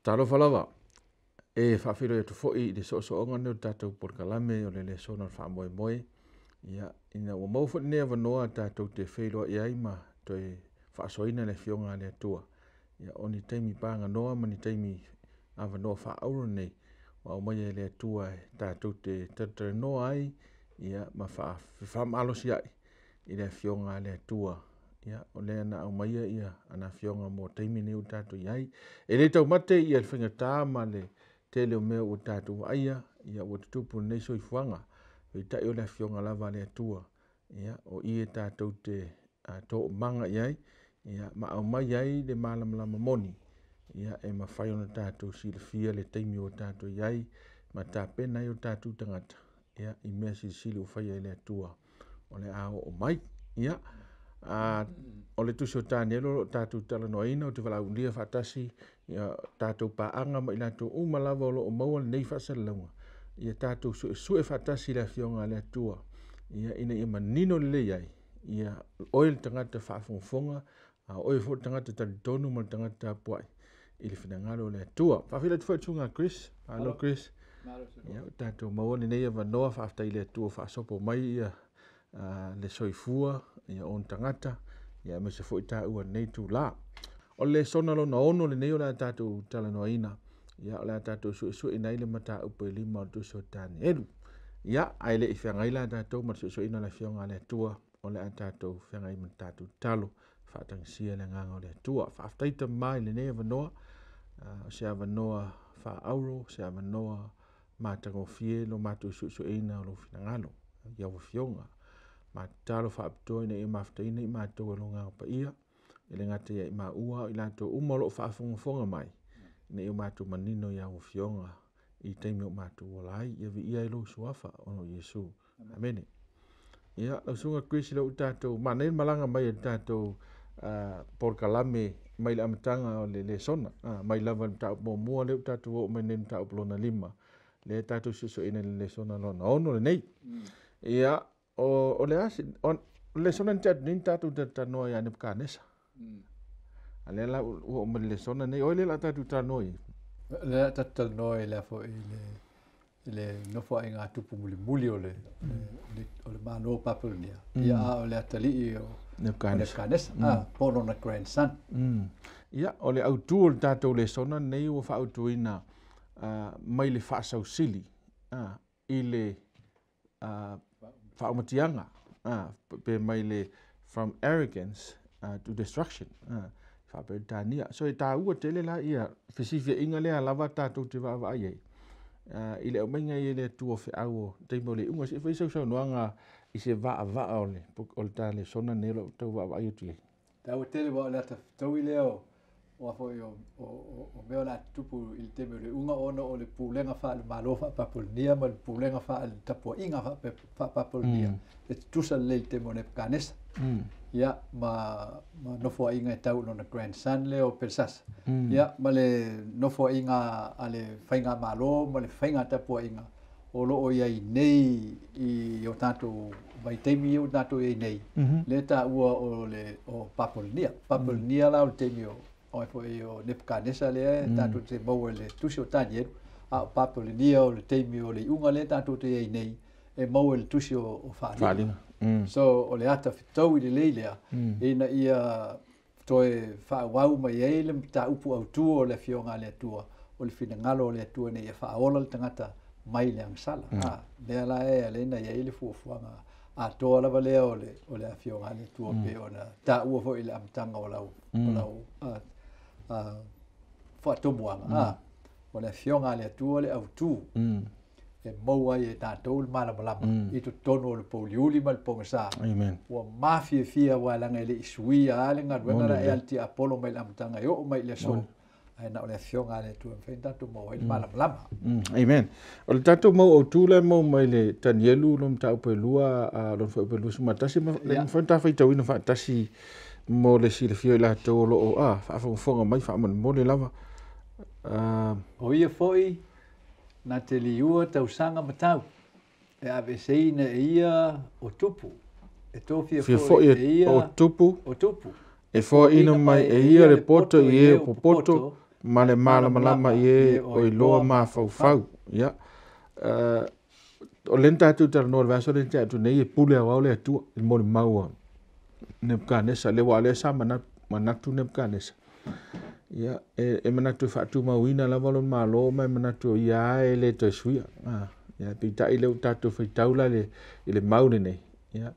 Talofa lava, e faafeiloai atu foi i le soosooga lenei o le tatou polokalame o le lesona o le faamoemoe. Ia, ina ua maua foi lenei avanoa tatou te feiloai ai ma toe faasoaina le Afioga a le Atua, ia o ni taimi paganoa ma ni taimi avanoa faaauro nei ua aumaia e le Atua tatou te talatalanoa ai ma fefamalosiai i le Afioga a le Atua. Ia, o lea na aumaia ana Afioga mo taimi nei ua tatou i ai. E le taumate le faigata ma le tele o mea ua tatou vaaia ua tutupu i lenei soifuaga, peitai o le Afioga lava a le Atua, o i tatou te toomaga i ai ma aumai ai le malamalama moni e mafai ona tatou silafia le taimi ua tatou i ai ma tapena ai o tatou tagata i mea silisili ua faia e le Atua o le a oo mai. Ia, o le tusi o Tanielo o lo o tatou talanoaina, ou te valaaulia faatasi tatou paaga ma i latou uma lava o lo o maua lenei faasalalauga, ia tatou suesue faatasi le Afioga a le Atua ina ia manino lelei ai oe le tagata faafogafoga, a o oe foi le tagata talitonu ma le tagata tapuai i le finagalo o le Atua. E faafeiloai atu foi i le susuga ia Chris. Malo Chris. Ia, ua tatou maua lenei avanoa, faafetai i le Atua ua faasopo mai le soifua o ona tagata, aemaise foi taua i lenei itula. O le lesona lona 6 lenei o le a tatou talanoaina, o le a tatou suesueina ai le mataupu e 5 o le tusi o Tanielu. Ia, ae le i feagai la tatou ma le suesueina o le Afioga a le Atua, o le a tatou feagai ma le tatou tatalo, faatagisia le agaga o le Atua. Faafetai Tama i lenei avanoa, o se avanoa faaauro, o se avanoa matagofie lo matou suesueina o lou finagalo i lau Afioga. Ma tatalo faapitoa ina ia mafutaina i matou e lou Agaga Paia, e le gata ia i maua a o i latou uma o lo o faafogafoga mai, ina ia matou manino i au Afioga i taimi o matou ola ai. Ia viia ai lou Suafa ona o Iesu. Amene. Ia, lau Susuga Chris, lea ua tatou, manaia le malaga mai o le tatou polokalame mai le amataga o le lesona, mai lava i le mataupu muamua lea ua tatou oo mai nei i le mataupu lona 5, lea tatou te suesueina i le lesona lona 6 lenei. Ia, o le a o le lesona na tea atu nei na tatou talatalanoa ia Nepakanesa. A lea la ua oo mai i le lesona lenei, o ai lea o le a tatou talanoa i ai? O lea o le a tatou talanoa i le foi i le nofoaiga a tupu mulimuli o le Malo o Papelonia, ia a o le atalii o Nepakanesa, po o lona grandson. Ia, o le autu o le tatou lesona lenei ua faautuina mai le faasausili i le faaumatiaga, pe mai le from arrogance to destruction, faa-Peretania. So e taua tele la ia fesifiaiga lea lava tatou te vaavaai ai i le aumaiga ai e le Atua o feau o taimi o le iuga. Se i fai sau saunoaga i se vaavaa o le ta lesona lenei o lo o tau vaavaai atu i ai. Taua tele aua o le ata fetaui lea o o mea o le a tutupu i le taimi o le iuga ona o le pulega faale-Malo faa-Papelonia ma le pulega faale-tapuaiga faa-Papelonia e tutusa lelei i le taimi o Nepakanesa. Ia, ma nofoaiga e tau i lona grandson lea o Pelsasa. Ia, ma le nofoaiga a le faigamalo ma le faiga tapuaiga o lo o i ai nei i o tatou vaitaimi ia ua tatou i ai nei, lea e taua o le o Papelonia. Papelonia la o le taimi o ai foi o Nepakanesa lea e tatou te maua i le tusi o Tanielu, a o Papelonia o le taimi o le iuga lea tatou te i ai nei e maua i le tusi o Faaaliga. So o le ata fetaui lelei lea ina ia toe faaauau mai ai le mataupu autu o le Afioga a le Atua, o le finagalo o le Atua ina ia faaola le tagata mai le agasala. Lea la e ala ai ona i ai le fuafuaga atoa lava lea o le Afioga a le Atua pei ona taua foi i le amataga o lau faatomuaga. O le Afioga a le Atua le autu e maua ai e tatou le malamalama i totonu o le pouliuli ma le pogasa. Ua mafiafia aua leaga e le i suia lava le galuega la e a le tiapolo mai le amataga e oo mai i le aso, ae na o le Afioga a le Atua e mafai ona tatou maua ai le malamalama. Amen. O le tatou mau autu lea e maua mai le Tanielu lona mataupu e lua, lona fuaiupu e 21, le mafai ona ta faitauina faatasi mo le silafia o i latou o lo o faafogafoga mai faamolemole lava. O ia foi na te liua tausaga matau e aveeseina e ia o tupu, e tofia foi e ia o tupu, o tupu, e foaina mai e ia le poto i e o popoto, Ma le malamalama i e o iloa mafaufau. Ia, o lea na tatou talanoa i le vaiaso lea na tea atu nei, e pule aoao le Atua i le molimau a Nebukanesa, lea aua o lea sa manatu Nebukanesa, ia, e manatu e faatumauina lava lona Malo ma e manatu o ia lava e le toe suia. Ia, peitai o lea ua tatou faitau la i le mau lenei, ia,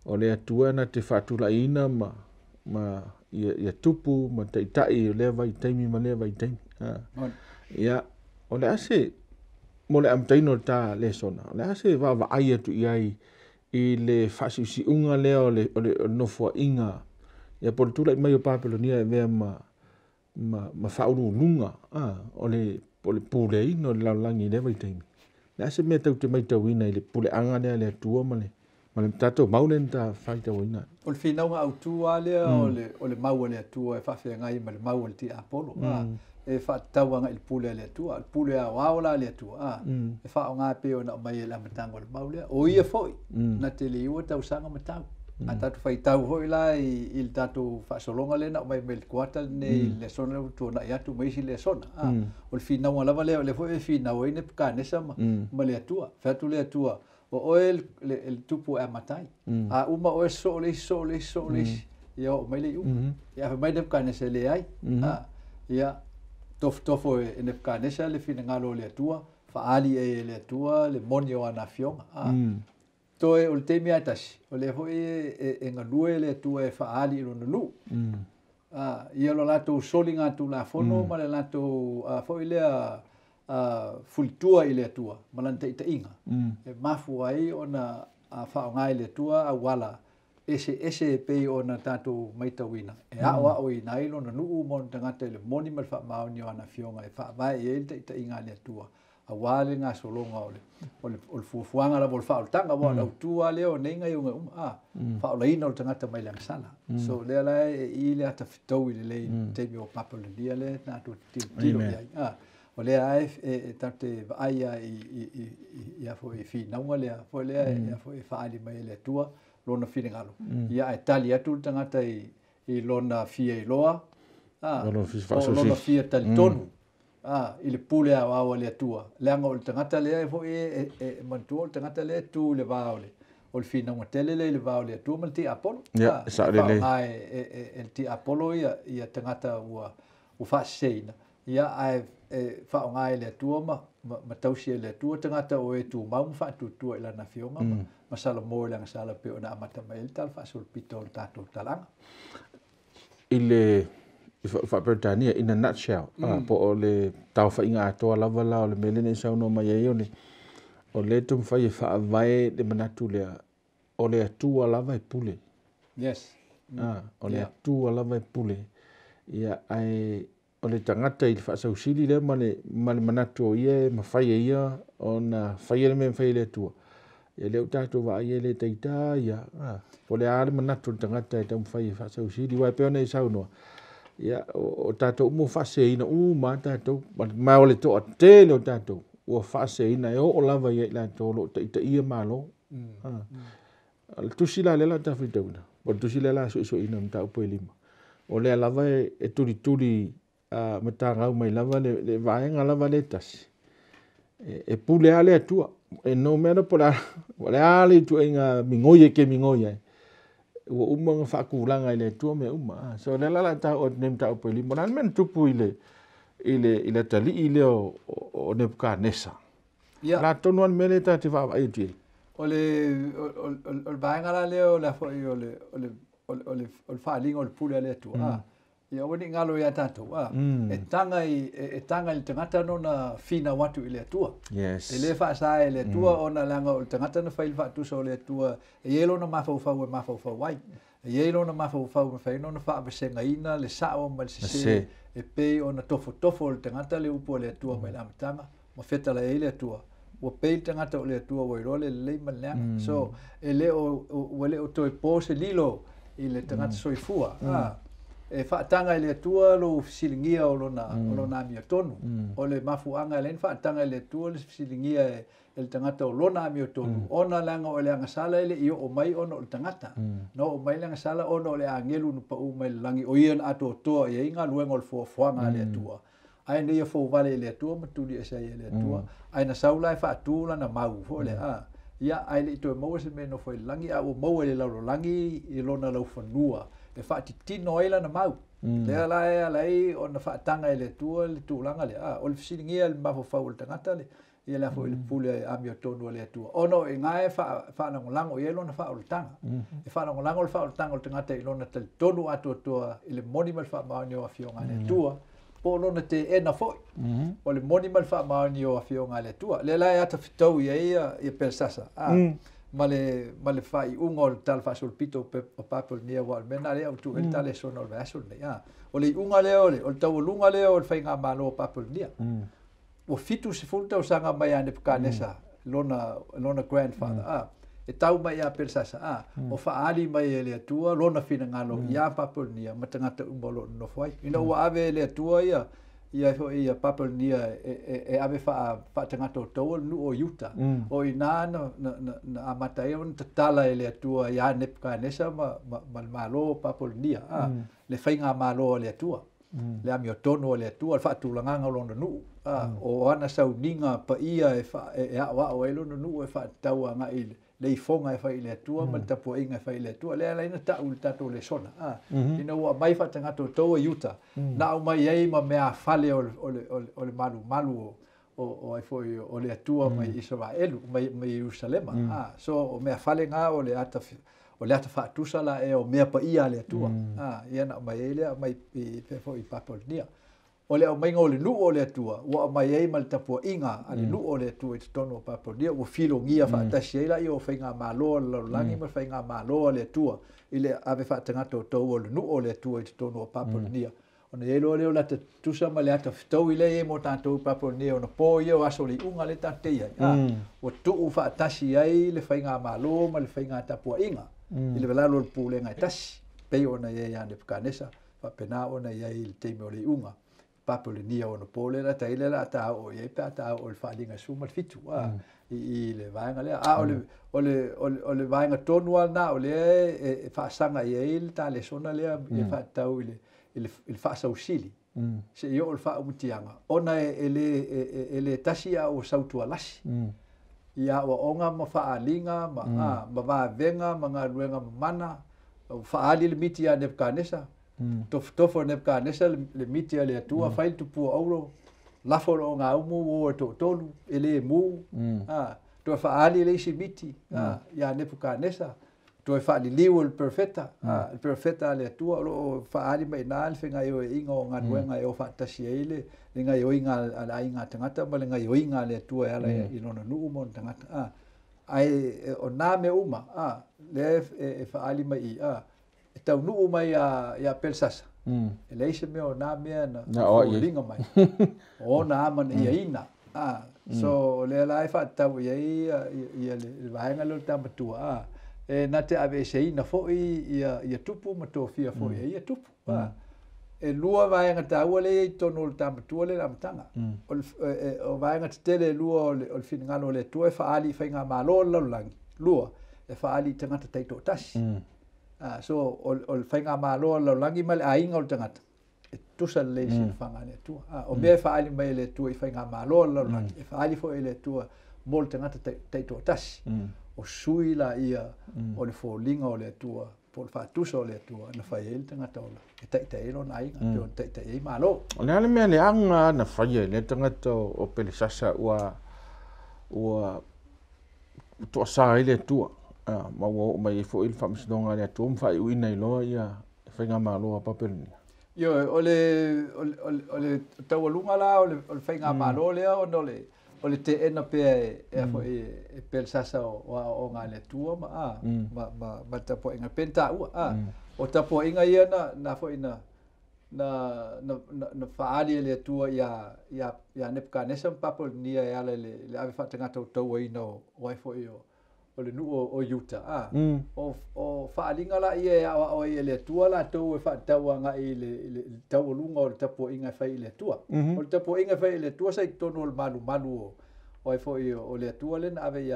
o le Atua na te faatulaiina ma ia tupu ma taitai o lea vaitaimi ma lea vaitaimi. Ia, o le a se, mo le amataina o le ta lesona, o le a se vaavaai atu i ai i le faasiusiuga lea o le nofoaiga, ia po o le tulai mai o Papelonia e avea ma faauluuluga o le puleaina o le lalolagi i lea vaitaimi. O le a se mea tou te matauina i le puleaga lea a le Atua ma le tatou mau lea na ta faitauina? O le finauga autu lava lea o le mau a le Atua e faafeagai ma le mau a le tiapolo, e faatatau agai i le pule a le Atua, le pule aoao la a le Atua, e faaaoga pei ona aumai e le amataga o le mau lea. O ia foi na te le iua tausaga ma tau. A tatou faitau foi la i le tatou faasologa lea na aumai mai le kuata lenei i le lesona lea ua tuanai atu ma isi lesona. O le finauga lava lea, o lea foi e finau ai Nepukanesa ma le Atua. Fai atu le Atua, o oe le tupu e amata ai. A uma oe soo le isi, soo le isi, soo le isi, ia oo mai le iuga. Ia fai mai Nepukanesa e leai. Ia tofotofo e Nepukanesa le finagalo o le Atua, faali e le Atua le moni o ana afioga. Toe o le taimi a tasi, o lea foi e galue le Atua e faali i lona nuu. Ia lo latou soli ngā tulafono ma le latou foi lea fulitua i le Atua ma lana taitaiga. E mafua ai ona faaaoga i le Atua auala ese ese e pei ona tatou matauina. E aoaoina ai lona nuu ma ona tagata i le moni ma le faamaoni o ana afioga e faavae i ai le taitaiga a le Atua. Aua le gasologa o le fuafuaga lava o le faaolataga, aua o le autu lava lea o nei gaioga uma, faaolaina o le tagata mai le agasala. So lea la e i le ata fetaui lelei i le taimi o Papelonia lea tatou tilotilo i ai. O lea e tatou te vaai i foi finauga lea, foi lea e foi faaali mai e le Atua lona finagalo. Ia ae tali atu le tagata i lona fia iloa, o lona fia talitonu. I le pule aoao a le Atua. Leaga o le tagata lea foi e manatua o le tagata lea e tu i le va o le finauga tele lea i le va o le Atua ma le tiapolo. Ia, e sao lelei. Faaaoga e le tiapolo ia tagata ua faaseseina. Ia, ae faaaoga e le Atua ma tausi e le Atua tagata o e tumau ma faatuatua i lana afioga ma Salamo i le agasala pei ona amata mai ai le tala faasolopito o le tatou talaga. I le Faa-Peretania, in a nutshell, po o le taofaiga atoa lava la o le mea lea na e saunoa mai ai, o le taumafai e faavae le manatu lea, o le Atua lava e pule. Yes. O le Atua lava e pule. Ia, ae o le tagata i le faasausili lea ma le manatu o ia e mafai e ia ona faia le mea e mafai e le Atua. Ia lea ua tatou vaai e le taita ia, po o le a le manatu o le tagata e taumafai e faasausili, aua e pei ona e saunoa. Ia, o tatou uma ua faaseseina uma lava tatou, ma o le toatele o tatou ua faaseseina e oo lava ia i latou o lo o taitaia Malo. O le tusi la lea la ta faitauina, o le tusi lea la suesueina o mataupu e 5. O lea lava e tulituli matagau mai lava le vaega lava le tasi. E pule lava le Atua. E no matter po o le a le ituaiga migoi e ke migoi ai, ua uma ona faatulaga i le Atua mea uma. So lea la tau o nei mataupu e 5. O le a le mea na tupu i le atalii lea o Nebukanesa? La tonu lava le mea lea ta te vaavaai atu i ai. O le vaega la lea o le foi o le faaaliga o le pule a le Atua. Ia aua ne i galo ia tatou. E taga i le tagata nona finau atu i le Atua. Yes. E le faasa e le Atua ona leaga o le tagata na fai le faatusa o le Atua. E i ai lona mafaufau e mafaufau ai. E i ai lona mafaufau e mafai ona faavasegaina le sao ma le sese. E pei ona tofotofo o le tagata le upu o le Atua mai le amataga ma fetala ai le Atua. Ua pei le tagata o le Atua ua iloa le lelei ma le leaga. So, e le o, ua le o toe po se lilo i le tagata soifua. E faataga i le Atua lou fesiligia o lona amiotonu. O le mafuaaga e le faataga i le Atua le fesiligia e le tagata o lona amiotonu. Ona leaga o le agasala e le i oo mai ona o le tagata. Na oo mai le agasala ona o le agelu na pau mai le lagi. O ia na atoatoa i ai galuega o le fuafuaga a le Atua. Ae na ia fouvale i le Atua ma tuliese ai e le Atua, ae na sau la e faatu lana mau foi lea, a. Ia, ae le i toe maua se mea e nofo ai i le lagi, a ua maua e le lalolagi i lona laufanua e faatitino ai lana mau. Lea la e ala ai ona faataga e le Atua le tulaga lea, a. O le fesiligia e le mafaufau o le tagata le, ia le a foi le pule amiotonu a le Atua, ona o i ina e faalagolago i ai lona faaolataga. E faalagolago le faaolataga o le tagata i lona talitonu atoatoa i le moni ma le faamaoni o Afioga a le Atua, po o lona teena foi o le moni ma le faamaoni o Afioga a le Atua. Lea la e atafetau i ai ia Pelesasa, a, ma le faaiuga o le tala faasolopito o Papelonia, aua o le mea lena lea e autu ai le tala e sona o le vaiaso lenei. A, o le iuga lea, o le taualuga lea o le faigamalo o Papelonia. Ua 70 tausaga mai ia Nepukanesa, lona grandfather, a, e tau mai ia Pelesasa, a, o faaali mai e le Atua lona finagalo ia Papelonia ma tagata uma o lo o nonofo ai. Ina ua ave e le Atua ia foi ia Papelonia e ave faatagata o taua le nuu o Iuta. O ina na amata ai ona tatala e le Atua ia Nepukanesa ma le malo o Papelonia, a, le faigamalo a le Atua. Le amiotonu o le Atua, le faatulagaga o lona nuu, a, o ana sauniga paia e aoao ai lona nuu e faatatau agai le ifoga e fai i le Atua ma le tapuaiga e fai i le Atua. Lea la ina tau i le tatou lesona, a, ina ua aumai faatagata o taua Iuta, na aumai ai ma mea fale o le malumalu o ai foi o le Atua mai Isaraelu, mai Ierusalema, a, so o mea fale ngā o le ata o le ata faatusa la e o mea paia a le Atua. A, ia na aumai ai lea aumai i foi i Papelonia. O le aumaiga o le nuu o le Atua, ua aumai ai ma le tapuaiga a le nuu o le Atua i totonu o Papelonia, ua filogia faatasi ai laia o faigamalo a le lalolagi ma le faigamalo a le Atua i le ave faatagata o taua o le nuu o le Atua i totonu o Papelonia. Ona i ai loa lea o le ata tutusa ma le ata fetaui lea e i ai mo tatou i Papelonia, ona po ia o aso o le iuga lea tatou te i ai. A, ua tuu faatasi ai le faigamalo ma le faigatapuaiga i le lalo o le pulega e tasi, pei ona i ai ia Nepukanesa, faapena ona i ai i le taimi o le iuga. Papelonia ona po lea la tai lea la ta o i ai pe a ta o i le faaaliga 17, a, i le vaega lea. A o le vaega tonu lava lena o lea e faasaga i ai le talesona lea e faatatau i le faasausili, seia oo i le faaumutiaga, ona e le tasi a ua sautualasi i aoaoga ma faaaliga ma vavega ma galuega mamana. Faaali le miti ia Nepukanesa, tofotofo Nepukanesa le miti a le Atua, fai le tupua auro, lafo loo gaumu o e toatolu, e le mu, a, toe faaali le isi miti ia Nepukanesa, toe faaliliu e le perfeta, le perfeta a le Atua, o loo faaali mai ina le fegaioiga o galuega e o faatasi ai le gaioiga a le aiga tagata ma le gaioiga a le Atua e ala i lona nuu ma ona tagata. A, ae o nā mea uma, a, lea e faaali mai i, a, e taunuu mai ia Pelesasa, e leai se mea o nā mea na foliga mai, o ona amanaiaina. A, so o lea la e faatatau i ai ia le vaega lea o le tamatua, a, e na te aveeseina foi ia tupu ma tofia foi e ia tupu. A, e lua vaega taua lea i totonu o le tamatua lea i le amataga. O vaega tetele e lua o le finagalo o le Atua e faaali i faigamalo o le lalolagi. Lua, e faaali i tagata taitoatasi. A, so o le faigamalo o le lalolagi ma le aiga o le tagata, e tutusa lelei i le silafaga a le Atua. A, o mea e faaali mai e le Atua i faigamalo o le lalolagi, e faaali foi e le Atua mo le tagata taitoatasi. O sui la ia o le foliga o le Atua, po o le faatusa o le Atua, na fai ai le tagata ola, e taitai ai lona aiga, pe ona taitai ai malo. O le a le mea leaga na faia i le tagata o Pelesasa ua toasa ai le Atua, ma ua oo mai ai foi le faamasinoga a le Atua ma faaiuina ai loa ia faigamalo a Papelonia. Ioe, o le taualuga la o le faigamalo lea, ona o le teena pea e foi e Pelesasa o aoaoga a le Atua ma ma le tapuaiga pe na taua. A, o tapuaiga ia na foi na faaali e le Atua ia Nepukanesa ma Papelonia e ala i le ave faatagata o tauaina o ai foi o le nuu o Iuta. A, o faaaliga la ia e aoao ai e le Atua latou e faatatau agai i le taualuga o le tapuaiga e fai i le Atua. O le tapuaiga e fai i le Atua sa i totonu o le malumalu o ai foi o le Atua lea na ave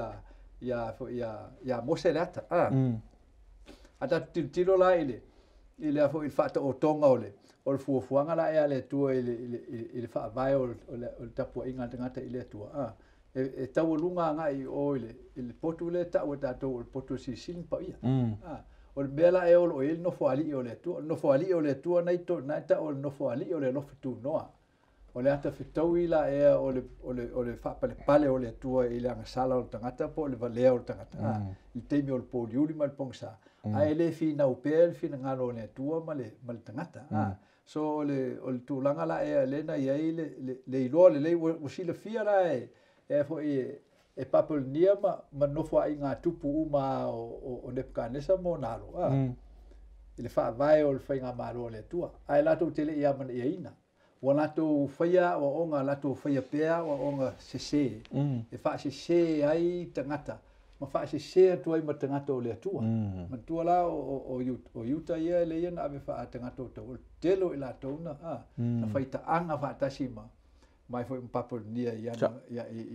ia Mose le ata. A, a tatou tilotilo la i le i le foi faataotoga o le fuafuaga la ea a le Atua i le faavae o le tapuaiga a le tagata i le Atua. E taualuga agai i o i le potu lea e tau e tatou o le potu e silisili ma paia. O le mea la e o loo i ai le nofoalii o le Atua. O le nofoalii o le Atua na e tau o le nofoalii o le alofa tunoa. O le ata fetaui la ea o le faapalepale o le Atua i le agasala o le tagata po o le valea o le tagata. I le taimi o le poliuli ma le pogisa. Ae le finau pea le finagalo o le Atua ma le tagata. So o le tulaga la ea lea na i ai le iloa lelei ua silafia la e foi e Papulnia ma nofo ai ngā tupu uma o Nebuchadnezzar mo nalo. I le faavae o le faigamalo o le Atua. Ae latou te le i amana'iaina. Ua latou faia aoaoga, latou faia pea aoaoga sesē, e faasesē ai tagata ma faasesē atu ai ma tagata o le Atua. Manatua la o Iuta ia le ia na ave faatagata o tau. O le tele o i latou na faitaaga faatasi ma mai foi ma Papulnia i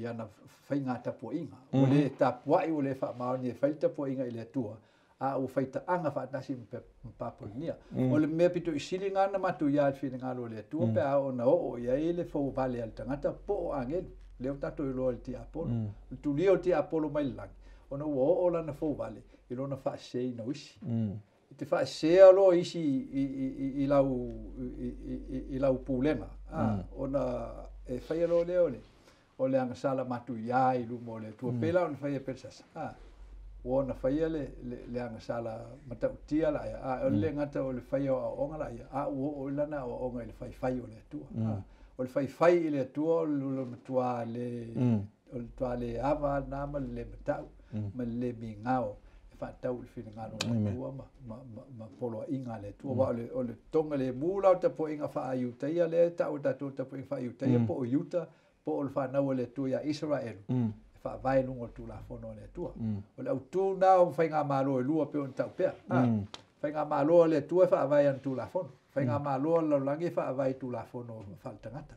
ana faiga tapuaiga. Ua le tapuai, ua le faamaoni e fai le tapuaiga i le Atua, a ua faitaaga faatasi ma Papulnia. O le mea pito i sili ngana matou ia le finagalo o le Atua pe a ona oo i ai le fouvale a le tagata po o agelu. Lea ua tatou iloa i le tiapolo. O le tulia o le tiapolo mai le lagi, ona ua oo lana fouvale i lona faaseseina o isi. I te faasesea loa isi i lau pulega, ona e faia loa lea o le agasala matuia i luma o le Atua. Pei la ona faia Pelsasa. Ua ona faia le agasala matautia la ia. O le le gata o le faia o aoaoga la ia, a ua oo i lana aoaoga i le faifai o le Atua. O le faifai i le Atua o le matua le ava na ma le le matau ma le le migao e faatau i le finagalo o le Atua ma poloaiga a le Atua. Aua o le toga le mu la o tapuaiga faa-Iutaia lea e tau e tatou tapuaiga faa-Iutaia po o Iuta po o le fanau a le Atua ia Isaraelu e faavae luga o le Tulafono a le Atua. O le autū na o faigamalo e lua pe ona tau pea. Faigamalo a le Atua e faavae ana Tulafono. Faigamalo a le lalolagi e faavae i Tulafono faaletagata.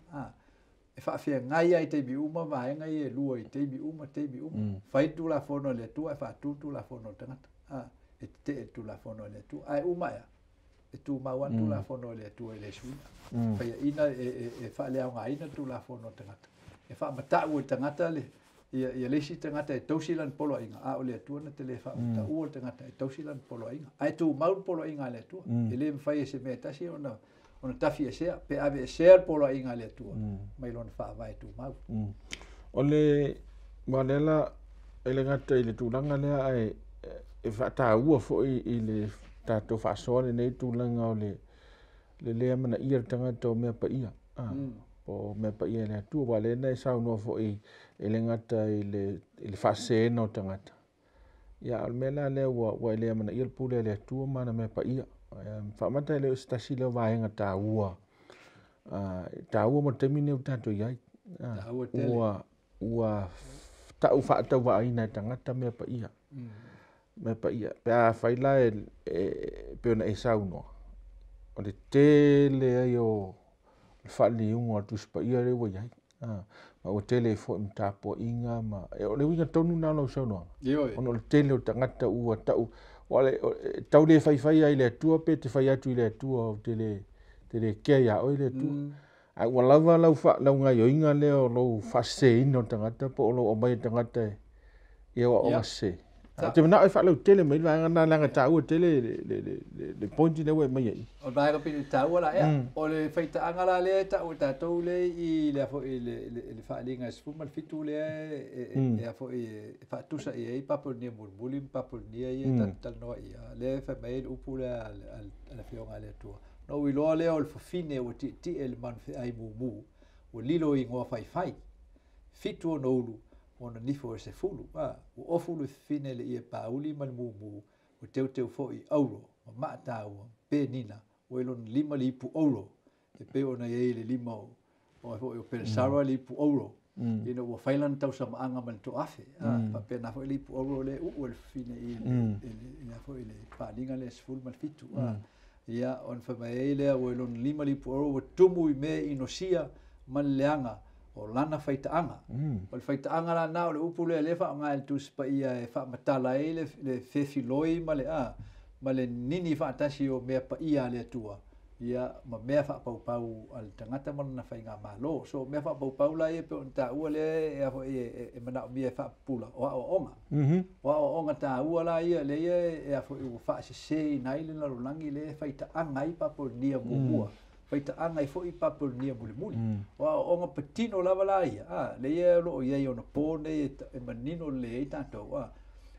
E faafeagai ai taimi uma vaega ia e lua i taimi uma, taimi uma. Fai le Tulafono a le Atua e faatu le Tulafono a le tagata. E tetee le Tulafono a le Atua. Ae uma ea, e tumau lava le Tulafono a le Atua e le suiga. Faiaina e faaleaogaina le Tulafono a le tagata. E faamatau e le tagata ia le isi tagata e tausi lana poloaiga, a o le Atua na te le faamataua le tagata e tausi lana poloaiga. Ae tumau le poloaiga a le Atua. E le mafai e se mea tasi ona tafi esea, pe ave esea le poloaiga a le Atua mai lona faavae tumau. O le malela e le gata i le tulaga lea ae e faataua foi i le tatou faasoa lenei tulaga o le le amanaia le tagata o mea paia. O mea paia i le Atua, aua lea na e saunoa foi e le gata i le faaseseina o tagata. Ia o le mea la lea ua le amanaia le pule a le Atua ma ana mea paia. Faamata e le o se tasi lea o vaega taua, taua mo le taimi lenei ua tatou i ai. Ua tau faatauvaaina e tagata mea paia. Mea paia. Pe a fai la e pei ona e saunoa, o le tele ai o le faaliliuga o le Tusi Paia lea ua i ai. Ma ua tele foi ma tapuaiga ma o le uiga tonu lena o lau saunoaga. Ona o le tele o tagata ua tau tau le faifai ai i le Atua pe te fai atu i le Atua ou te le kea ia oe le Atua. Ae ua lava lau gaioiga lea o lou faaseseina o tagata po o lou aumai o tagata i aoaoga sese. Te manao e faalautele mai le vaega lena leaga e taua tele le point lea ua e aumaia i. O le vaega pito i taua la ea. O le faitaaga la lea e tau e tatou le i le foi le faaliga e 17 lea e foi e faatusa i ai Papulnia mulimuli ma Papulnia ia e tatou talanoa ia. Lea e fai mai ai le upu lea a le Afioga a le Atua. Na ou iloa lea o le fafine ua tietie le manufeai mumu, ua lilo i igoa faifai. 7 ona ulu, ona nifo e 10. Ua ofu le fafine le ie pauli ma le mumu, ua teuteu foi auro, ma maataua, penina, ua i lona 5 le ipu auro. E pei ona i ai le 5 o foi o Peresara le ipu auro. Ina ua fai lana tausamaaga ma le toafe. Faapena foi le ipu auro le uu e le fafine i le foi le faaliga le 17. Ia, ona fai mai ai lea ua i lona 5 le ipu auro, ua tumu i mea inosia ma le leaga o lana faitaaga. O le faitaaga la na o le upu lea lea faaaoga e le Tusi Paia e faamatala ai le fefiloi ma le ma le nini faatasi o mea paia a le Atua ia ma mea faapaupau a le tagata ma lona faigamalo. So mea faapaupau la ia pei ona taua lea e e manaomia e faapupula o aoaoga. O aoaoga taua la ia lea ia e a foi ua faasesēina ai le lalolagi lea e faitaaga ai Papolonia muamua, faitaaga ai foi Papolonia mulimuli. O aoaoga patino lava la ia, lea ia o loo i ai onapō nei e manino lelei ai tatou,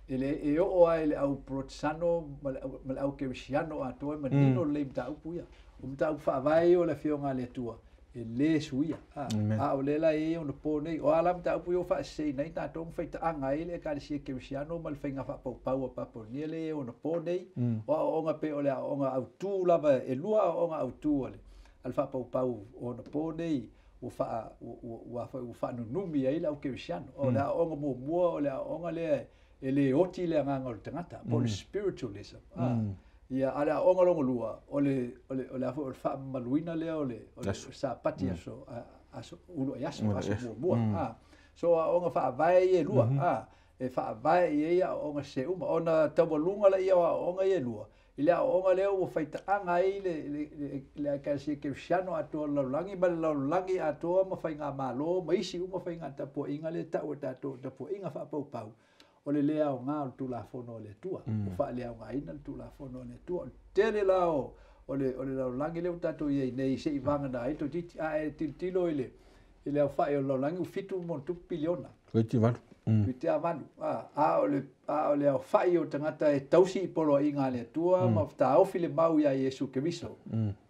e le e oo lava i le au Porotesano ma le au Kerisiano atoa e manino lelei mataupu ia. O mataupu faavae ia o le Afioga a le Atua e lē suia, a o lea la e i ai onapō nei. O a la mataupu ia ua faasesēina ai tatou ma faitaaga ai le Ekalesia Kerisiano ma le faiga faapaupau a Papolonia lea e i ai onapō nei. O aoaoga pei o le aoaoga autū lava, e lua aoaoga autū a le faapaupau o onapō nei ua faa ua foi ua faanunumi ai le au Kerisiano. O le aoaoga muamua o le aoaoga lea e lē oti le agaga o le tagata, po o le spiritualism, ia. A o le aoaoga lona lua o le a foi o le faamamaluina lea o le Sapati, aso aso uluai aso, aso muamua, So aoaoga faavae ia e lua, e faavae i ai aoaoga sese uma ona taualuga laia o aoaoga ia e lua i le aoaoga lea ua faitaaga ai le Ekalesia Kerisiano atoa o le lalolagi ma le lalolagi atoa ma faigamalo ma isi uma faiga tapuaiga lea tau e tatou tapuaiga faapaupau, o le lē aoga o le Tulafono a le Atua, ua faaleaogaina le Tulafono a le Atua. O le tele la o le lalolagi lea ua tatou i ai nei se'i vagana ai toeitiiti a e tilotilo i le aofa'i o le lalolagi ua 7+piliona. Toeitiiti 8. Toeitiiti a 8, a o le aofa'i o tagata e tausi i poloaiga a le Atua ma taofi le mau iā Iesu Keriso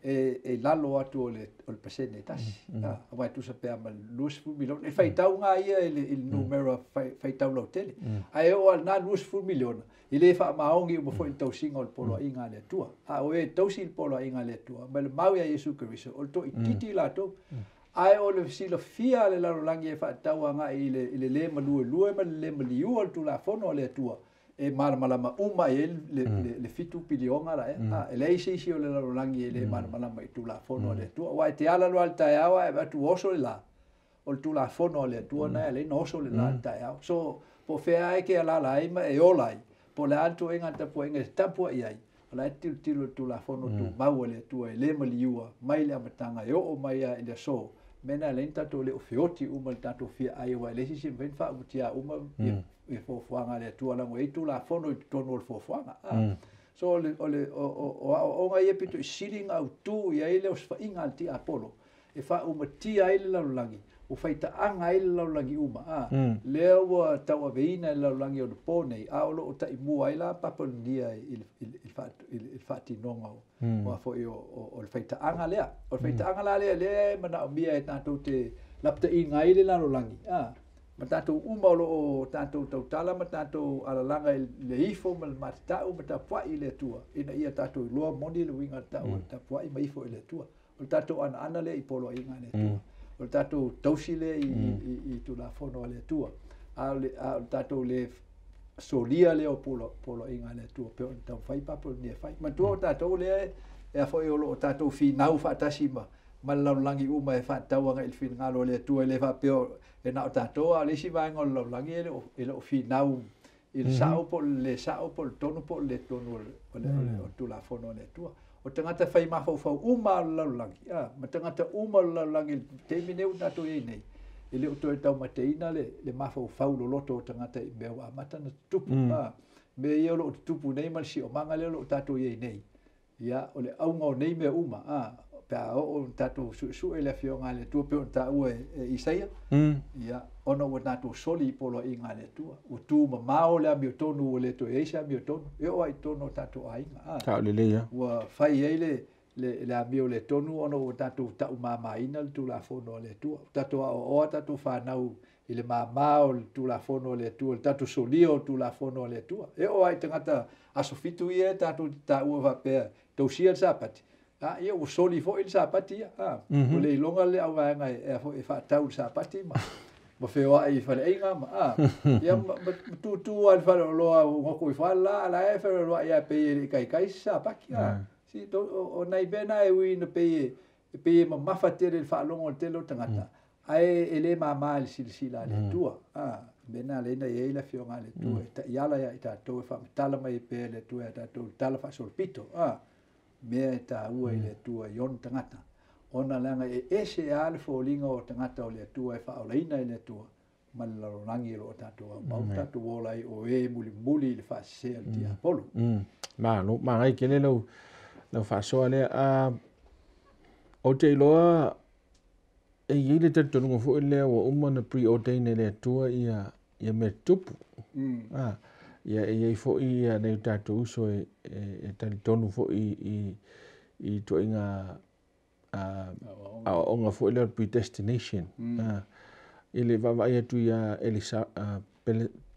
e lalo atu o le 1%, aua e tusa pea ma le 20 miliona e faitauga ia i le numera faitau lautele, ae oo lava i lena 20 miliona e lē faamaoni uma foi i le tausiga o le poloaiga a le Atua. A o e tausi i le poloaiga a le Atua ma le mau iā Iesu Keriso o le toaitiiti latou, ae o le silafia a le lalolagi e faatatau agai i le lē maluelue ma le lē maliua o le Tulafono a le Atua e malamalama uma i ai le 7 piliona la ea. E leai se isi o le lalolagi e lē malamalama i Tulafono a le Atua, aua e te ala loa le taeao ae avatu oso le lā, o le Tulafono a le Atua na e ala ai ona oso le lā le taeao. So po o fea e ke alala ai ma e ola ai, po o le a le ituaiga tapuaiga e tapuai ai, o la e tilotilo i le Tulafono Tumau a le Atua e lē maliua mai le amataga e oo mai lava i le aso mea na e ala ai ona tatou le o feoti uma i le tatou fiaai, aua e leai se isi e mafai ona faaumatiā uma ia fuafuaga a le Atua leaga e i ai Tulafono i totonu o le fuafuaga. So o aoaoga ia pito i sili ona autū i ai le osofaiga a le tiapolo e faaumatia ai le lalolagi ua faitaaga ai le lalolagi uma, lea ua tauaveina e le lalolagi onapō nei, a o loo taimua ai la Papalonia i le faatinoga o a foi o le faitaaga lea. O le faitaaga la lea lea e manaomia e tatou te lapata'iga ai le lalolagi, ma tatou uma o loo tatou tautala ma tatou alalaga i le ifo ma le matata'u ma tapua'i i le Atua ina ia tatou iloa moni le uiga o le ta'u o le tapua'i ma ifo i le Atua. O le tatou anaana lea i poloaiga a le Atua, o le tatou tausi lea i Tulafono a le Atua, a o le tatou le solia lea o poloaiga a le Atua pe ona taumafai Papalonia e fai. Manatua o tatou lea e a foi o loo tatou finau faatasi ma le lalolagi uma e faatatau agai i le finagalo o le Atua. E lē faapea e na o tatou, a o le isi vaega o le lalolagi e le o finau i le sa'o po o le lē sa'o, po o le tonu po o le lē tonu o le Tulafono a le Atua. O tagata fai mafaufau uma o le lalolagi, ma tagata uma o le lalolagi i le taimi nei ua tatou i ai nei, e le o toe taumateina le mafaufau loloto o tagata i mea ua amata ona tutupu, mea ia o loo tutupu nei ma le siomaga lea o loo tatou i ai nei. Ia o le auga o nei mea uma, pe a oo tatou suesue le Afioga a le Atua pei ona taua e Isaia, ia ona ua tatou soli i poloaiga a le Atua, ua tumamao le amiotonu, ua le toe i ai se amiotonu e oo ai i totonu o tatou aiga, Sao lelei a. Ua fai ai le amio le tonu ona ua tatou taumamaina le Tulafono a le Atua. Ua tatou aoaoa tatou fanau i le māmā o le Tulafono a le Atua, le tatou solia o le Tulafono a le Atua. E oo ai i tagata aso 7 ia e tatou te taua faapea tausia le Sapati, ia ua soli foi le Sapati ia, ua le iloga le auvaega e faatau le Sapati ma feoai i faleaiga ma ia ma tutū lava i le faleoloa ua goko ifo lava la ala e feoloai a pei e le i kaikai se Sapati, si o nai mea na e ui ina pei e mamafa tele i le faalogo o le tele o tagata, ae e lē māmā i le silasila a le Atua. Mea na lea na i ai le Afioga a le Atua e ta'iala iā i tatou e faamatala mai ai pea e le Atua iā tatou le tala faasolopito, a, mea e tāua i le Atua i ona tagata, ona leaga e ese lava le foliga o tagata o le Atua e faaolaina e le Atua ma le lalolagi o lo o tatou aumau ma tatou ola ai o e mulimuli i le faasese a le tiapolo. Malo, manaia tele lau faasoa lea. Ou te iloa e i ai le talitonuga foi lea ua uma ona preordain e le Atua ia mea tutupu. Ia e i ai foi nai o tatou uso e talitonu foi i ituaiga aoaoga foi lea o le predestination. I le vaavaai atu ia Elisa,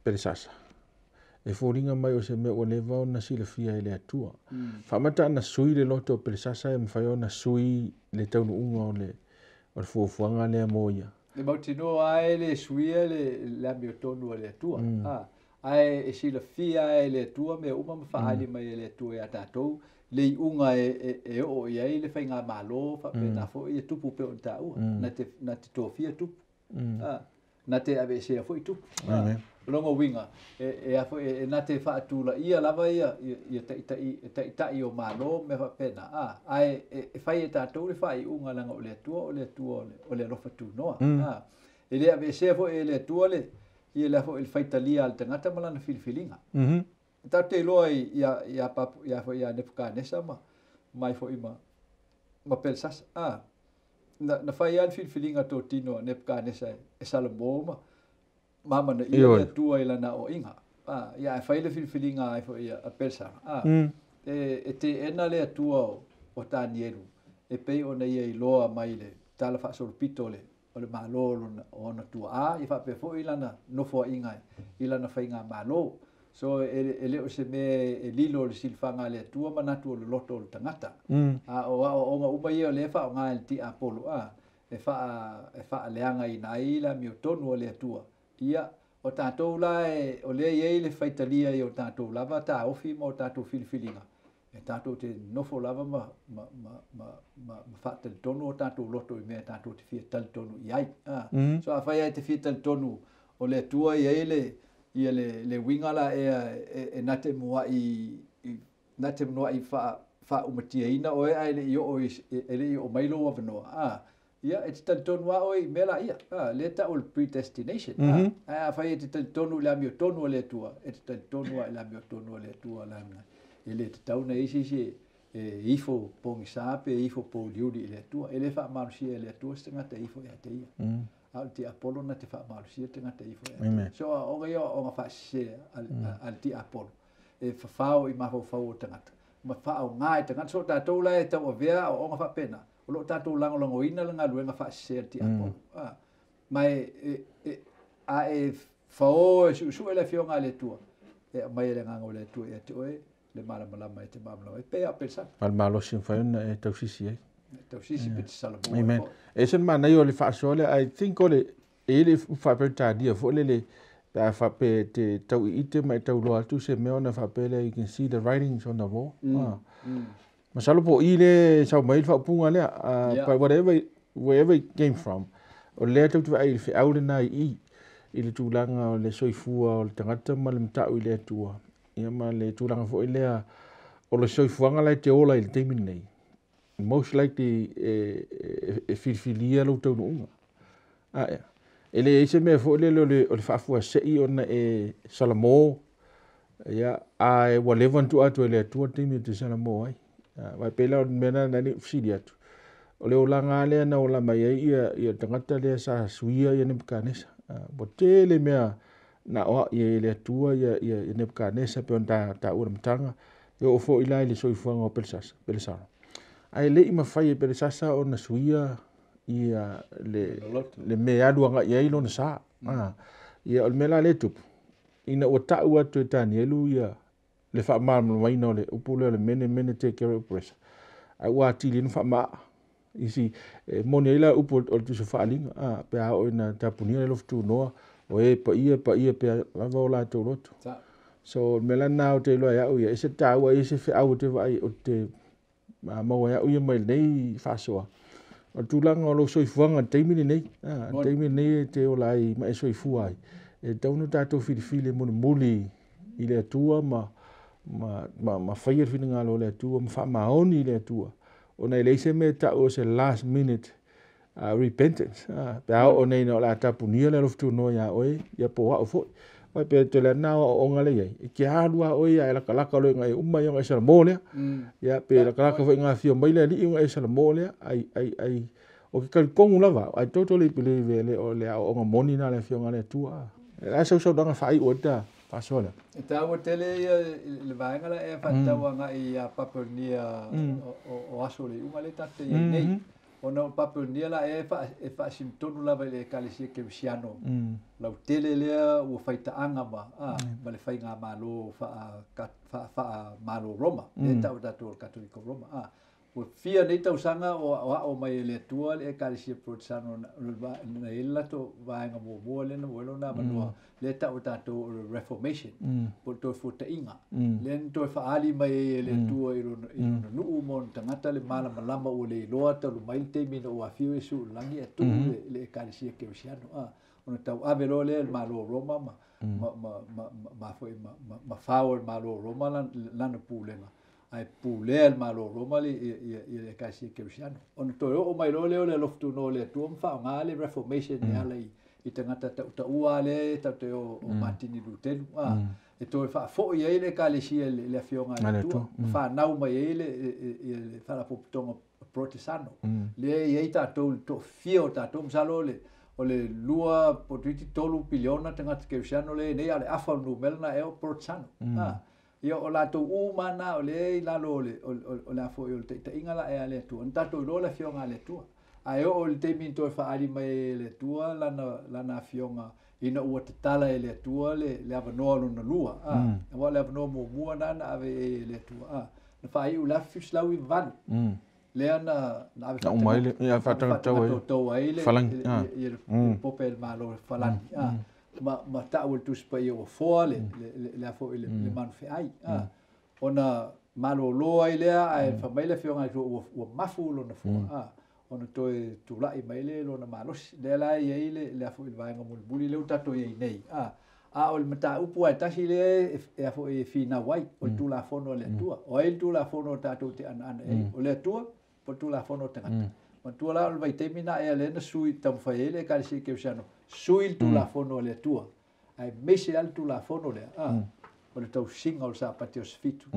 Pelesasa, e foliga mai o se mea ua leva ona silafia e le Atua. Faamata ana sui le loto o Pelesasa e mafai ona sui le taunuuga o le fuafuaga lea mo ia. Le mautinoa lava e le suia le amiotonu a le Atua. Ae e silafia lava e le Atua mea uma ma faaali mai e le Atua iā tatou le iuga e oo i ai le faigamalo faapena foi e tupu pei ona taua. Na te tofia tupu. Na te aveesea foi tupu. O lona uiga, e na te faatulaia lava ia taitai o Malo ma mea faapena, ae e fai e tatou le faaiuga leaga o le Atua o le Atua o le alofa tunoa. E le aveesea foi e le Atua le ia foi le faitalia a le tagata ma lana filifiliga. E tatou te iloa ia Nepukanesa ma mai foi ma Pelsasa. Na fai lava le filifiliga totino a Nepukanesa e Salamo ma mamanaia le Atua i lana aoaiga. Ia ae fai le filifiliga ai foi a Pelsasa. E teena le Atua o Tanielu e pei ona ia iloa mai le tala faasolopito o le Malo o ona tuaa, ia faapea foi lana nofoaiga i lana faigamalo. So e le o se mea e lilo o le silafaga a le Atua manatu o le loto o le tagata. A o aoaoga uma ia o lea e faaaoga e le tiapolo, e faaleagaina ai le amiotonu o le Atua. Ia, o tatou la o lea e i ai le faitalia i o tatou lava taofi ma o tatou filifiliga, e tatou te nofo lava ma faatalitonu o tatou loto i mea tatou te fia talitonu i ai. So afai ai te fia talitonu o le Atua i ai le uiga la e na te mua'i faaumatieina oe ae le i oo mai lou avanoa. Ia, e te talitonu lava oe i mea la ia. Lea tau o le predestination. Ae afai e te talitonu i le amiotonu o le Atua, e te talitonu lava i le amiotonu o le Atua leaga e le tatau ona i ai se isi e ifo pogisa pe ifo pouliuli i le Atua. E le faamalosia e le Atua se tagata e ifo ia te ia. A o le tiapolo na te faamalosia tagata e ifo ia te ia. So aoaoga ia o aoaoga faasese a le tiapolo e fafao i mafaufau o tagata ma faaaoga e tagata. So tatou la e tauavea aoaoga faapena, o loo tatou lagolagoina le galuega faasese a le tiapolo. Ma a e fao e suesue le Afioga a le Atua, e aumai e le Agaga o le Atua ia te oe le malamalama e te malamalama ai pei a o Pelesasa. Ma le malosi mafai ona e tausisi ai. Tausisi pe te salamo. Amen. E se manaia o le faasoa lea, I think o le e le faaperetania foi lele pe a faapea te tau iite ma e tauloa atu se mea ona faapea lea, you can see the writings on the wall. Masalo po o i le sau mai le faaupuga lea, but whatever, wherever it came from, o lea tatou te vaai i le feau lena i i le tulaga o le soifua o le tagata ma le matau i le Atua. Ia ma le tulaga foi lea o le soifuaga la e te ola i le taimi lenei. Most likely e filifilia lou taunuuga. E leai se mea foi lele o le faafuasei ona e salamo, ia, ae ua leva ona tuu atu e le Atua le taimi e te salamo ai. Vai pei la o le mea lena na fesili atu. O le olaga lea na ola mai ai ia tagata lea sa suia ia Nebukanesa. Ua tele mea na oa'i ai e le Atua ia Nebukanesa pe ona taua le amataga. E oo foi la i le soifuaga o Pelesasa. Ae le i mafai e Pelesasa ona suia ia le mea alu agai ai lona sa. Ia o le mea la lea e tupu, ina ua tau atu e Tanielu ia le faamalamalamaina o le upu lea o le mene mene te kere upresa. Ae ua atili ona faamaa. Isi, e moni ai la upu o le Tusi Faaaliga, pe a oo ina tapunia le lofu tunoa, o e paia paia pea lava o latou loto. So o le mea la lena ou te iloa e au ia, e se taua e se feau ou te vaai ou te maua e au ia mai lenei faasoa. O le tulaga o lou soifuaga i le taimi lenei, le taimi lenei e te ola ai ma e soifua ai. E tatau ona tatou filifili e mulimuli i le Atua ma faia le finagalo o le Atua ma faamaoni i le Atua, ona e leai se mea e tau o se last minute repentance. Pe a oo nei ina o le a tapunia le alofa tunoa iā oe, ia po o au foi. Aua e pei o le tele lava lena o aoaoga lea e i ai, e te alu lava oe ia e latalata loa ina e uma ona e salamo lea. Ia pe latalata foi ina afio mai le Alii ona e salamo lea. Ai ou te talitonu lava au, I totally believe e le o le aoaoga moni lena a le Afioga a le Atua. O le a sau saunoaga faaiu ai le ta faasoa lea? E taua tele ia le vaega la e faatatau agai ia Papelonia o aso o le iuga lea tatou te i ai nei. Ona o Papelonia la e faasinotonu lava i le Ekalesia Kerisiano lautele lea ua faitaaga ma le faigamalo faa-Malo Roma, lea e tau e tatou o le Katoliko Roma. Ua fia nei tausaga o aoao mai e le Atua le Ekalesia Porotesano na i ai le latou vaega muamua lea na maua ai lona avanoa, lea e tau e tatou o le Reformation, po o le Toefuataiga, lea na toe faaali mai ai e le Atua i lona nuu ma ona tagata le malamalama ua le iloa talu mai le taimi ina ua afio Iesu i le lagi ae tuu le Ekalesia Kerisiano. Ona tauave loa lea e le Malo o Roma ma fao e le Malo o Roma lana pulega, ae pulea e le Malo o Roma le Ekalesia Kerisiano. Ona toe oo mai loa lea o le alofa tunoa o le Atua ma faaaoga le Reformation e ala i tagata tautaua lea e tatou te o Matini Lutelu, e toe faafoi ai le Ekalesia i le Afioga a le Atua, ma fanau mai ai le Faalapotopotoga Porotesano. Lea e i ai tatou le toafia o tatou, masalo o le 2.3 piliona tagata Kerisiano lea e nei, a o le afa o le numera na ea o Porotesano. Ia o latou uma na o lea i lalo o le afoi o le taitaiga la e a le Atua. Na tatou iloa le Afioga a le Atua. Ae oo i le taimi na toe faaali mai e le Atua lana afioga ina ua tatala e le Atua le avanoa lona lua. Aua o le avanoa muamua na na ave e le Atua. Na faaiu le 1998. Lea na ave faatautou ai le pope e le Malo Falani. Ma tau le Tusi Paia ua foa le afoi le manufeai. Ona malolo ai lea ae faamai le Afioga i le Atua ua mafu lona foa. Ona toe tulai mai le lona malosi. Lea la e i ai le afoi le vaega mulimuli lea ua tatou i ai nei. A o le mataupu ae tasi lea e afoi e finau ai o le Tulafono a le Atua. O ai le Tulafono o tatou te anaana ai? O le Atua po o le Tulafono o tagata. Matua la o le vaitaimi na ea lea na sui taumafai ai le Ekalesia Kerisiano, sui le Tulafono a le Atua. Ae maise lava le Tulafono lea, o le tausiga o le Sapati o Aso Fitu,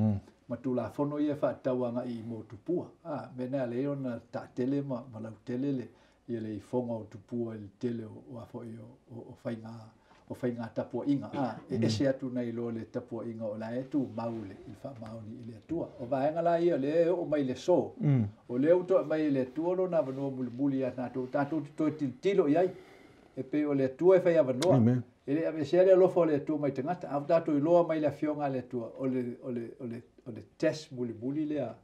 ma Tulafono ia faatatau agai i mo tupua. Mea na alai ona taatele ma lautele le ifoga o tupua i le tele o afoi o faiga tapuaiga. E ese atu nei loa le tapuaiga o la e tumau le faamaoni i le Atua. O vaega la ia lea e oo mai le so, o lea ua toe mai e le Atua lona avanoa mulimuli ia tatou, tatou te toe tilotilo i ai. E pei o le Atua e fai avanoa. E le avesea le alofa o le Atua mai tagata. A ua tatou iloa mai le Afioga a le Atua, o le test mulimuli lea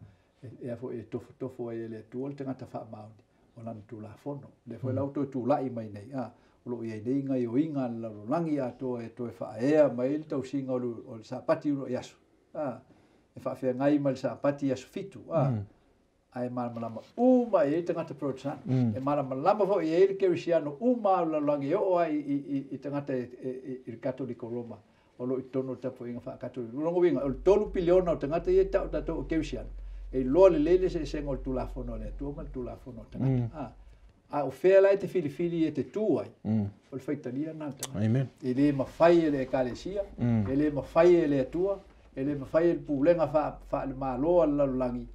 e afoi e tofotofo ai e le Atua le tagata faamaoni o lana Tulafono. Lea foi la ua toe tulai mai nei. O lo o i ai nei gaioiga a le lalolagi atoa e toe faaea mai le tausiga o le Sapati uluai aso. E faafeagai ma le Sapati i aso 7. Ae malamalama uma i ai tagata Porotesano. E malamalama foi i ai le Kerisiano uma o le lalolagi e oo ai i tagata i le Katoliko Roma o lo o i totonu o le tapuaiga faa-Katoliko. O lona uiga, o le 3 piliona o tagata ia e tau tatou o Kerisiano, e iloa lelei le eseesega o le Tulafono a le Atua ma le Tulafono o tagata. A o fea la e te filifili e te tu ai, o le faitalia na le tagata. E le mafai e le Ekalesia, e le mafai e le Atua, e le mafai e le pulega faalemalo a le lalolagi,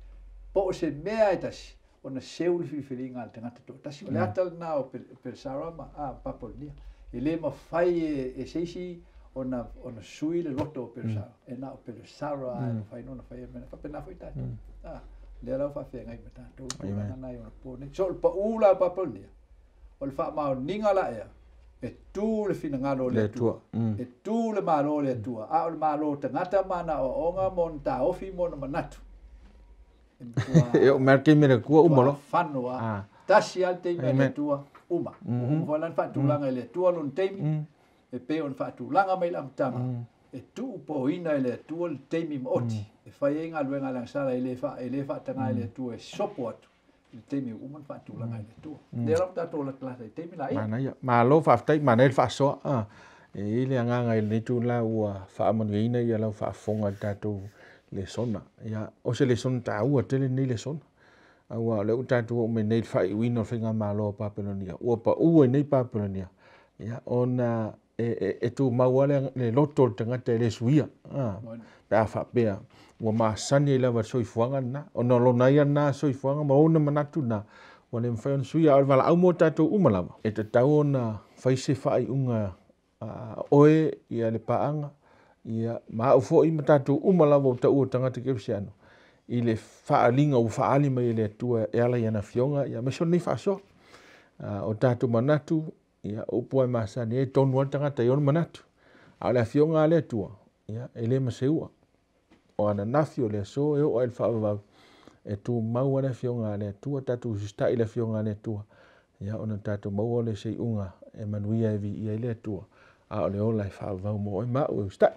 po o se mea e tasi, ona seu le filifiliga a le tagata toatasi. O le ata lena o Peresara ma Papelonia. E le mafai e seisi ona sui le loto o Peresara. E na o Peresara e mafai ona fai e mea. Faapena foi tatou. Lea la ua faafeagai ma tatou tulaga na i ona po nei. So o le pau la o Papelonia, o le faamaoniga la ea, e tu le finagalo o le Atua. E tu le Malo o le Atua. A o le Malo o tagata ma ana aoaoga ma ona taofi ma ona manatu. E o mea taimi le Atua uma loa. Fano a. Tasi lava le taimi a le Atua uma. Uma foi la na faatulaga e le Atua lona taimi, e pei ona faatulaga mai le amataga, e tuupoina e le Atua le taimi maoti. E fai ai galuega a le agasala e le faataga e le Atua e sopo atu i le taimi ua uma na faatulaga e le Atua. Lea la ua tatou latalata i taimi la ia. Manaia. Malo faafetai, manaia le faasoa. E i ai le agaga i lenei itulā ua faamanuiaina lau faafofoga i le tatou lesona. Ia, o se lesona taua tele lenei lesona, aua o lea ua tatou oo mai nei i le faaiuina o le faigamalo a Papelonia, ua pau ai nei Papelonia, ia, ona e tumau lava le loto o le tagata e le suia, pe a faapea ua masani ai lava i le soifuaga lena, ona o lona ia lena soifuaga ma ona manatu na ua le mafai ona suia. A o le valaau mo tatou uma lava, e tatau ona fai se faaiuga a oe ia le paaga ia ma au foi ma tatou uma lava ua taua o tagata kerisiano i le faaaliga ua faaali mai e le Atua e ala i ana Afioga aemaise o lenei faasoa. O tatou manatu, ia, o upu lava e masani ai, e tonu lava le tagata i ona manatu, a o le Afioga a le Atua, ia, e le ma seua. O ananafi, o le aso, e oo lava i le faavavau, e tumau lava le Afioga a le Atua. Tatou usitai i le Afioga a le Atua, ia, ona tatou maua lea o se iuga e manuia e viia ai le Atua, a o le ola e faavavau mo oe ma au e usitai.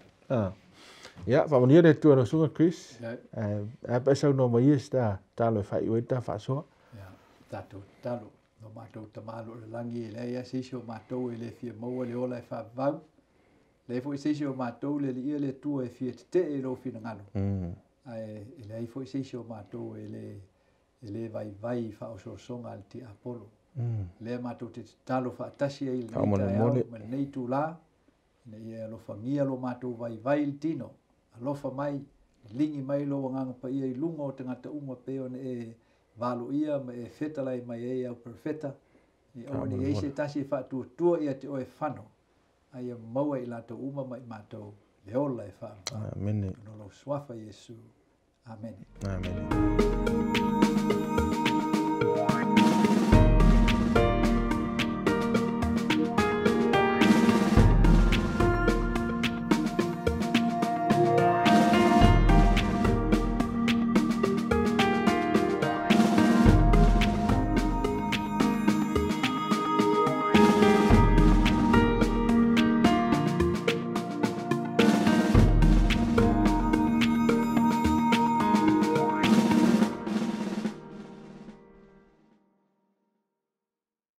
Ia, faamanuia le Atua i lau Susuga Chris. Ae a pe a saunoa mai ia se tatalo e faaiu ai le ta faasoa. Ia, tatou tatalo. Lo matou Tama o lo o i le lagi, e leai lava se isi o matou e le fia maua le ola e faavavau. Leai foi se isi o matou le Alii le Atua e fia tetee i lou finagalo. Ae e leai foi se isi o matou e le vaivai i faaosoosoga a le tiapolo. Lea matou te tatalo faatasi ai i lenei taeao ma lenei itulā, ina ia e alofagia lo matou vaivai i le tino, alofa mai, liligi mai lou Agaga Paia i luga o tagata uma pei ona e valoia ma e fetalai mai ai e au perofeta, ina ia aua ne i i ai se tasi e faatuatua ia te oe e fano, a ia maua e i latou uma ma i matou le ola e faavavau. Amene. Ona o lou suafa Iesu. Amene. Amene.